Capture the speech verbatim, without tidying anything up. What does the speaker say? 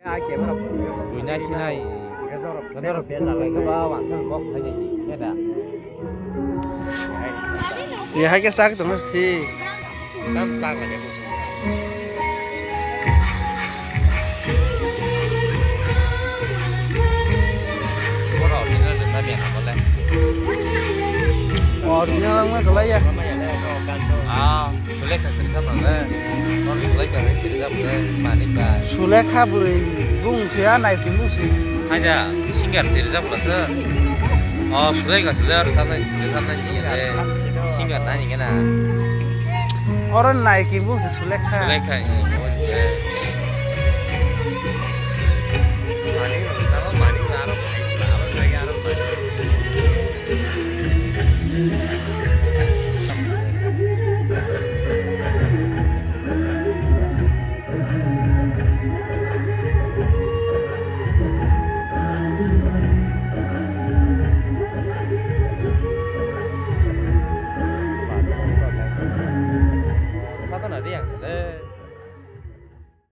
Buina sinai. Nodoro pisa khlai khe ba wansuk box hai nai di, khe da. Ye hai khe sak tongma thik. Tam sak lage bo. Boro original rwchap ya na bole. Original wngma kwlai ya. Ah. Sulekha sirjak nang le. Nor Sulekha hai sirjak le mani ba. Sulekha bwrwi bung se a naikin bung se. Haida singer sirjak bwla se. Oh, Sulekha sile rwchapnai, rwchapnai singer le. Singer nani gana. Oro naikin bung se Sulekha. Sulekha, eh, bung se.